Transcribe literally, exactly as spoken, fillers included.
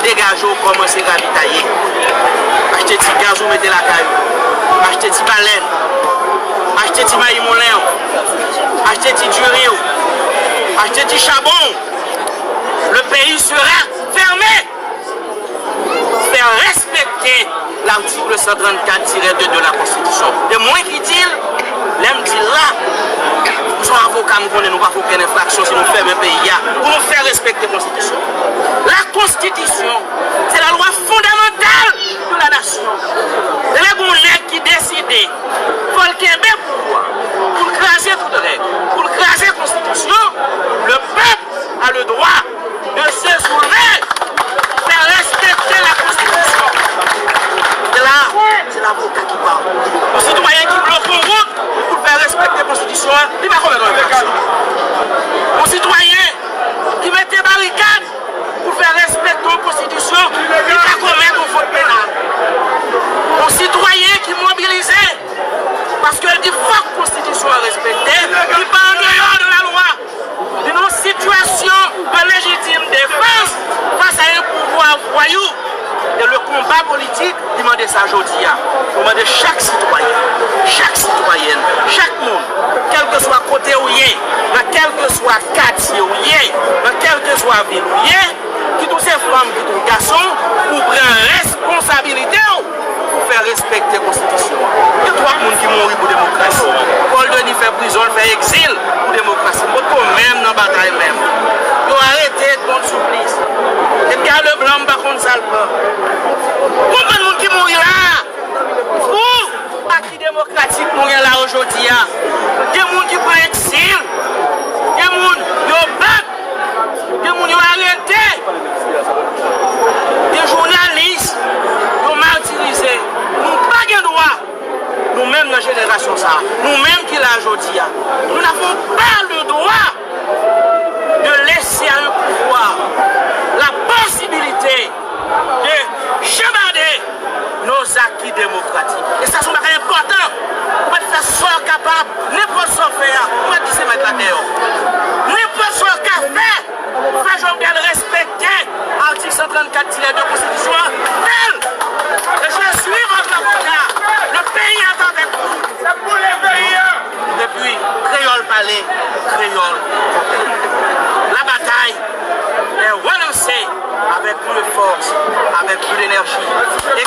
Degaje w, kòmanse ravitaye. Achte ti gaz ou mete lakay ou. Achte ti balèn. Achte ti mayi moulen w. Achte ti diri w. Achte ti chabon w. Le pays sera fermé. Fè respekte l'article cent trente-quatre tiret deux de la Constitution. E mwen ki di l, lè m di l la, m se yon avoka, m konnen nou pa fè okenn enfraksyon si nou fèmen peyi a, pou nou fè respekte konstitisyon. La Constitution, c'est la loi fondamentale de la nation. E lè gen yon nèg ki deside, fò l kenbe pouvwa, pou l kraze tout règ, pou l kraze konstitisyon, le pèp a le droit de se soulever, fè respekte la konstitisyon. E la, se lavoka ki pale. Yon sitwayen ki bloke yon wout pou l fè respekte konstitisyon an, li pa komèt yon enfraksyon. Yon sitwayen ki mete barikad pou l fè respekte yon konstitisyon, li pa komèt yon fot penal. Yon sitwayen ki mobilize paske l di fòk konstitisyon an respekte, li pa andeyò de la lwa. Li nan yon sitiyasyon de lejitim defans fas a yon pouvwa vwayou. E le konba politik, li mande sa jodi a. Nou mande chak sitwayen, chak sitwayèn, chak moun, kèlkeswa kote ou ye, nan kèlkeswa katye ou ye, nan kèlkeswa vil ou ye, kit ou se fanm, kit ou gason, ou pran responsabilite w pou fè respekte konstitisyon an. Gen twòp moun ki mouri pou demokrasi. Paul Denis fè prizon, l fè egzil pou demokrasi. M potko menm nan batay menm. Yo arete Edmonde Supplice. Edgar Leblanc, m pa konn sa l pran. Konbyen moun ki mouri la pou aki demokratik nou gen la yo jodi a? Gen moun ki pran egzil. Gen moun yo bat. Gen moun yo arete. Gen jounalis yo matirize. Nou pa gen dwa, nou menm nan jenerasyon sa a, nou menm ki la jodi a, nous n'avons pas le droit de laisser à un pouvoir la possibilité de chambarder nos acquis démocratiques. E sa se yon bagay enpòtan. Ou mèt fè sa w kapab, nenpòt sa w fè a, ou mèt kite mèt la deyò. Nenpòt sa w ka fè, fè Jovenel respekte atik san trannkat tirè de konstitisyon an. Fè l! Et je suis votre avocat. Le pays est avec vous. Depi kreyòl pale, kreyòl kontan. La bataille est relancée avec plus de force, avec plus d'énergie. Et